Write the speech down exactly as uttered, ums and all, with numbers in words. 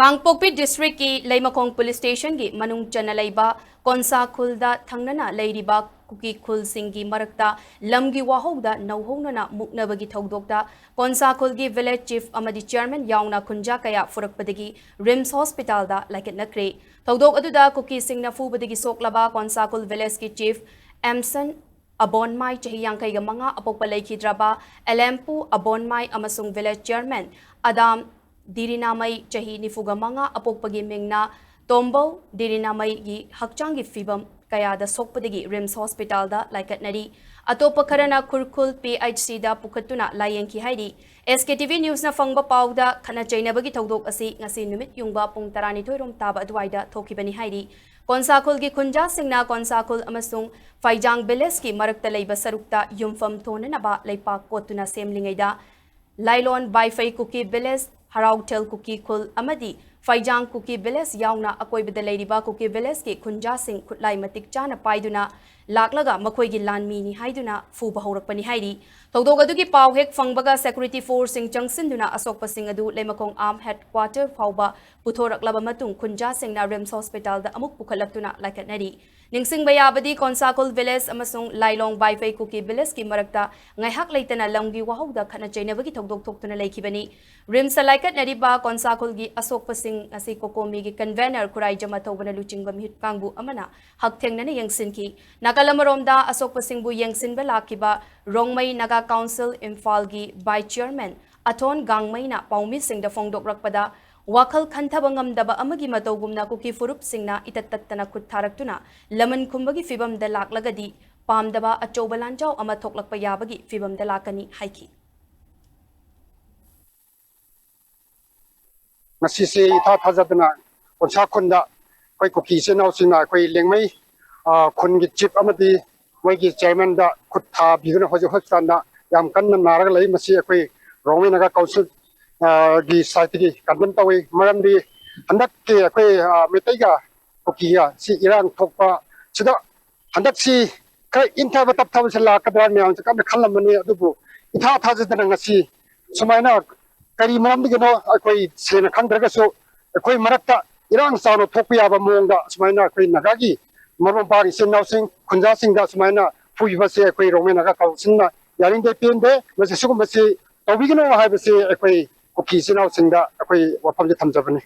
ꯀꯥꯡꯄꯣꯛꯄꯤ ꯗꯤꯁꯇ꯭ꯔꯤꯛꯀꯤ ꯂꯩꯃꯈꯣꯡ ꯄꯨꯂꯤꯁ ꯁ꯭ꯇꯦꯁꯟꯒꯤ ꯃꯅꯨꯡ ꯆꯟꯅ ꯂꯩꯕ ꯀꯣꯟꯁꯥ ꯈꯨꯜꯗ ꯊꯪꯅꯅ ꯂꯩꯔꯤꯕ ꯀꯨꯀꯤ ꯈꯨꯜꯁꯤꯡꯒꯤ ꯃꯔꯛꯇ ꯂꯝꯒꯤ ꯋꯥꯍꯧꯗ ꯅꯧꯍꯧꯅꯅ ꯃꯨꯛꯅꯕꯒꯤ ꯊꯧꯗꯣꯛꯇ ꯀꯣꯟꯁꯥ ꯈꯨꯜꯒꯤ ꯚꯤꯂꯦꯖ ꯆꯤꯐ ꯑꯃꯗꯤ ꯆꯤꯌꯔꯃꯦꯟ ꯌꯥꯎꯅ ꯈꯨꯟꯖꯥ ꯀꯌꯥ ꯐꯨꯔꯛꯄꯗꯒꯤ ꯔꯤꯝꯁ ꯍꯣꯁꯄꯤꯇꯥꯜꯗ ꯂꯥꯏꯀꯠꯅꯈ꯭ꯔꯦ꯫ ꯊꯧꯗꯣꯛ ꯑꯗꯨꯗ ꯀꯨꯀꯤꯁꯤꯡꯅ ꯐꯨꯕꯗꯒꯤ ꯁꯣꯛꯂꯕ ꯀꯣꯟꯁꯥ ꯈꯨꯜ ꯚꯤꯂꯦꯖꯀꯤ ꯆꯤꯐ ꯑꯦꯝꯁꯟ ꯑꯕꯣꯟꯃꯥꯏ, ꯆꯍꯤ ꯌꯥꯡꯈꯩꯒ ꯃꯉꯥ, ꯑꯄꯣꯛꯄ ꯂꯩꯈꯤꯗ꯭ꯔꯕ ꯑꯦꯂꯦꯝꯄꯨ ꯑꯕꯣꯟꯃꯥꯏ ꯑꯃꯁꯨꯡ ꯚꯤꯂꯦꯖ ꯆꯤꯌꯔꯃꯦꯟ ꯑꯗꯥꯝ ꯗꯤꯔꯤꯅꯥꯃꯩ, ꯆꯍꯤ ꯅꯤꯐꯨꯒ ꯃꯉꯥ, ꯑꯄꯣꯛꯄꯒꯤ ꯃꯤꯡꯅ ꯇꯣꯝꯕꯧ ꯗꯤꯔꯤꯅꯥꯃꯩꯒꯤ ꯍꯛꯆꯥꯡꯒꯤ ꯐꯤꯕꯝ ꯀꯌꯥꯗ ꯁꯣꯛꯄꯗꯒꯤ ꯔꯤꯝꯁ ꯍꯣꯁꯄꯤꯇꯥꯜꯗ ꯂꯥꯏꯀꯠꯅꯔꯤ꯫ ꯑꯇꯣꯞꯄ ꯈꯔꯅ ꯈꯨꯔꯈꯨꯜ ꯄꯤ ꯑꯩꯆ ꯁꯤꯗ ꯄꯨꯈꯠꯇꯨꯅ ꯂꯥꯌꯦꯡꯈꯤ ꯍꯥꯏꯔꯤ꯫ ꯑꯦꯁ ꯀꯦ ꯇꯤ ꯚꯤ ꯅ꯭ꯌꯨꯁꯅ ꯐꯪꯕ ꯄꯥꯎꯗ, ꯈꯠꯅ ꯆꯩꯅꯕꯒꯤ ꯊꯧꯗꯣꯛ ꯑꯁꯤ ꯉꯁꯤ ꯅꯨꯃꯤꯠ ꯌꯨꯡꯕ ꯄꯨꯡ ꯇꯔꯥꯅꯤꯊꯣꯏ ꯔꯣꯝ ꯇꯥꯕ ꯑꯗꯨꯋꯥꯏꯗ ꯊꯣꯛꯈꯤꯕꯅꯤ ꯍꯥꯏꯔꯤ꯫ ꯀꯣꯟꯁꯥꯈꯨꯜꯒꯤ ꯈꯨꯟꯖꯥꯁꯤꯡꯅ ꯀꯣꯟꯁꯥꯈꯨꯜ ꯑꯃꯁꯨꯡ ꯐꯩꯖꯥꯡ ꯚꯤꯂꯦꯖꯀꯤ ꯃꯔꯛꯇ ꯂꯩꯕ ꯁꯔꯨꯛꯇ ꯌꯨꯝꯐꯝ ꯊꯣꯟꯅꯅꯕ ꯂꯩꯄꯥꯛ ꯀꯣꯠꯇꯨꯅ ꯁꯦꯝꯂꯤꯉꯩꯗ, ꯂꯥꯏꯂꯣꯟ ꯕꯥꯏꯐꯩ ꯀꯨꯀꯤ ꯚꯤꯂꯦꯖ, ꯍꯔꯥꯎꯊꯦꯜ ꯀꯨꯀꯤ ꯈꯨꯜ ꯑꯃꯗꯤ ꯐꯩꯖꯥꯡ ꯀꯨꯀꯤ ꯚꯤꯂꯦꯖ ꯌꯥꯎꯅ ꯑꯀꯣꯏꯕꯗ ꯂꯩꯔꯤꯕ ꯀꯨꯀꯤ ꯚꯤꯂꯦꯖꯀꯤ ꯈꯨꯟꯖꯥꯁꯤꯡ ꯈꯨꯠꯂꯥꯏ ꯃꯇꯤꯛ ꯆꯥꯅ ꯄꯥꯏꯗꯨꯅ ꯂꯥꯛꯂꯒ ꯃꯈꯣꯏꯒꯤ ꯂꯥꯟꯃꯤꯅꯤ ꯍꯥꯏꯗꯨꯅ ꯐꯨꯕ ꯍꯧꯔꯛꯄꯅꯤ ꯍꯥꯏꯔꯤ꯫ ꯊꯧꯗꯣꯛ ꯑꯗꯨꯒꯤ ꯄꯥꯎ ꯍꯦꯛ ꯐꯪꯕꯒ ꯁꯦꯀ꯭ꯌꯨꯔꯤꯇꯤ ꯐꯣꯔꯁꯁꯤꯡ ꯆꯪꯁꯤꯟꯗꯨꯅ ꯑꯁꯣꯛꯄꯁꯤꯡ ꯑꯗꯨ ꯂꯩꯃꯈꯣꯡ ꯑꯥꯝ ꯍꯦꯗꯀ꯭ꯋꯥꯇꯔ ꯐꯥꯎꯕ ꯄꯨꯊꯣꯔꯛꯂꯕ ꯃꯇꯨꯡ ꯈꯨꯟꯖꯥꯁꯤꯡꯅ ꯔꯤꯝꯁ ꯍꯣꯁꯄꯤꯇꯥꯜꯗ ꯑꯃꯨꯛ ꯄꯨꯈꯠꯂꯛꯇꯨꯅ ꯂꯥꯏꯀꯠꯅꯔꯤ꯫ ꯅꯤꯡꯁꯤꯡꯕ ꯌꯥꯕꯗꯤ, ꯀꯣꯟꯁꯥꯈꯨꯜ ꯚꯤꯂꯦꯖ ꯑꯃꯁꯨꯡ ꯂꯥꯏꯂꯣꯡ ꯕꯥꯏꯐꯩ ꯀꯨꯀꯤ ꯚꯤꯂꯦꯖꯀꯤ ꯃꯔꯛꯇ ꯉꯥꯏꯍꯥꯛ ꯂꯩꯇꯅ ꯂꯝꯒꯤ ꯋꯥꯍꯧꯗ ꯈꯠꯅ ꯆꯩꯅꯕꯒꯤ ꯊꯧꯗꯣꯛ ꯊꯣꯛꯇꯨꯅ ꯂꯩꯈꯤꯕꯅꯤ꯫ ꯔꯤꯝꯁꯇ ꯂꯥꯏꯀꯠꯅꯔꯤꯕ ꯀꯣꯟꯁꯥꯈꯨꯜꯒꯤ ꯑꯁꯣꯛꯄꯁꯤꯡ ꯑꯁꯤ ꯀꯣꯀꯣꯃꯤꯒꯤ ꯀꯟꯚꯦꯅꯔ ꯈꯨꯔꯥꯏ ꯖꯃꯊꯧꯕꯅ ꯂꯨꯆꯤꯡꯕ ꯃꯤꯍꯨꯠ ꯀꯥꯡꯕꯨ ꯑꯃꯅ ꯍꯛꯊꯦꯡꯅꯅ ꯌꯦꯡꯁꯤꯟꯈꯤ꯫ ꯅꯥꯀꯜ ꯑꯃꯔꯣꯝꯗ, ꯑꯁꯣꯛꯄꯁꯤꯡꯕꯨ ꯌꯦꯡꯁꯤꯟꯕ ꯂꯥꯛꯈꯤꯕ ꯔꯣꯡꯃꯩ ꯅꯥꯒꯥ ꯀꯥꯎꯟꯁꯤꯜ ꯏꯝꯐꯥꯜꯒꯤ ꯚꯥꯏꯁ ꯆꯤꯌꯔꯃꯦꯟ ꯑꯊꯣꯟ ꯒꯥꯡꯃꯩꯅ ꯄꯥꯎꯃꯤꯁꯤꯡꯗ ꯐꯣꯡꯗꯣꯛꯂꯛꯄꯗ, ꯋꯥꯈꯜ ꯈꯟꯊꯕ ꯉꯝꯗꯕ ꯑꯃꯒꯤ ꯃꯇꯧꯒꯨꯝꯅ ꯀꯨꯀꯤ ꯐꯨꯔꯨꯞꯁꯤꯡꯅ ꯏꯇꯠ ꯇꯠꯇꯅ ꯈꯨꯠ ꯊꯥꯔꯛꯇꯨꯅ ꯂꯃꯟ ꯈꯨꯝꯕꯒꯤ ꯐꯤꯚꯝꯗ ꯂꯥꯛꯂꯒꯗꯤ ꯄꯥꯝꯗꯕ ꯑꯆꯧꯕ ꯂꯥꯟꯖꯥꯎ ꯑꯃ ꯊꯣꯛꯂꯛꯄ ꯌꯥꯕꯒꯤ ꯐꯤꯚꯝꯗ ꯂꯥꯛꯀꯅꯤ ꯍꯥꯏꯈꯤ꯫ ꯉꯁꯤꯁꯦ ꯏꯊꯥ ꯊꯥꯖꯗꯅ ꯀꯣꯟꯁꯥ ꯈꯨꯟꯗ ꯑꯩꯈꯣꯏ ꯀꯨꯀꯤ ꯏꯆꯤꯟ ꯏꯅꯥꯎꯁꯤꯡꯅ ꯑꯩꯈꯣꯏ ꯂꯦꯡꯃꯩ, ꯑ, ꯈꯨꯟꯒꯤ ꯆꯤꯐ ꯑꯃꯗꯤ ꯃꯣꯏꯒꯤ ꯆꯤꯌꯔꯃꯦꯟꯗ ꯈꯨꯠ ꯊꯥꯕꯤꯗꯨꯅ ꯍꯧꯖꯤꯛ ꯍꯣꯁꯄꯤꯇꯥꯜꯗ ꯌꯥꯝ ꯀꯟꯅ ꯅꯥꯔꯒ ꯂꯩ꯫ ꯃꯁꯤ ꯑꯩꯈꯣꯏ ꯔꯣꯡꯃꯩ ꯅꯥꯒꯥ ꯀꯥꯎꯟꯁꯤꯜ, ꯑ, ꯒꯤ ꯁꯥꯏꯠꯇꯒꯤ ꯀꯟꯗꯦꯝ ꯇꯧꯏ꯫ ꯃꯔꯝꯗꯤ ꯍꯟꯗꯛꯀꯤ ꯑꯩꯈꯣꯏ, ꯑ, ꯃꯩꯇꯩꯒ ꯀꯨꯀꯤꯒ ꯁꯤ ꯏꯔꯥꯡ ꯊꯣꯛꯄ ꯁꯤꯗ ꯍꯟꯗꯛꯁꯤ ꯈꯔ ꯏꯪꯊꯕ ꯇꯞꯊꯕꯁꯤ ꯂꯥꯛꯀꯗ꯭ꯔꯥ ꯃꯌꯥꯝꯁꯦ ꯀꯟꯅ ꯈꯜꯂꯝꯕꯅꯤ꯫ ꯑꯗꯨꯕꯨ ꯏꯊꯥ ꯊꯥꯖꯗꯅ ꯉꯁꯤ ꯁꯨꯃꯥꯏꯅ ꯀꯔꯤ ꯃꯔꯝꯗꯒꯤꯅꯣ ꯑꯩꯈꯣꯏ ꯁꯦꯡꯅ ꯈꯪꯗ꯭ꯔꯒꯁꯨ ꯑꯩꯈꯣꯏ ꯃꯔꯛꯇ ꯏꯔꯥꯡ ꯆꯥꯎꯅ ꯊꯣꯛꯄ ꯌꯥꯕ ꯃꯑꯣꯡꯗ ꯁꯨꯃꯥꯏꯅ ꯑꯩꯈꯣꯏ ꯅꯥꯒꯥꯒꯤ ꯃꯔꯨꯞ ꯃꯄꯥꯡ ꯏꯆꯤꯟ ꯏꯅꯥꯎꯁꯤꯡ, ꯈꯨꯟꯖꯥꯁꯤꯡꯗ ꯁꯨꯃꯥꯏꯅ ꯐꯨꯕꯤꯕꯁꯦ ꯑꯩꯈꯣꯏ ꯔꯣꯡꯃꯩ ꯅꯥꯒꯥ ꯀꯥꯎꯟꯁꯤꯜꯅ ꯌꯥꯅꯤꯡꯗꯦ, ꯄꯦꯟꯗꯦ꯫ ꯃꯁꯤ ꯁꯤꯒꯨꯝꯕꯁꯤ ꯇꯧꯕꯤꯒꯅꯨ ꯍꯥꯏꯕꯁꯤ ꯑꯩꯈꯣꯏ ꯀꯨꯀꯤ ꯏꯆꯤꯟ ꯏꯅꯥꯎꯁꯤꯡꯗ ꯑꯩꯈꯣꯏ ꯋꯥꯐꯝꯁꯦ ꯊꯝꯖꯕꯅꯤ꯫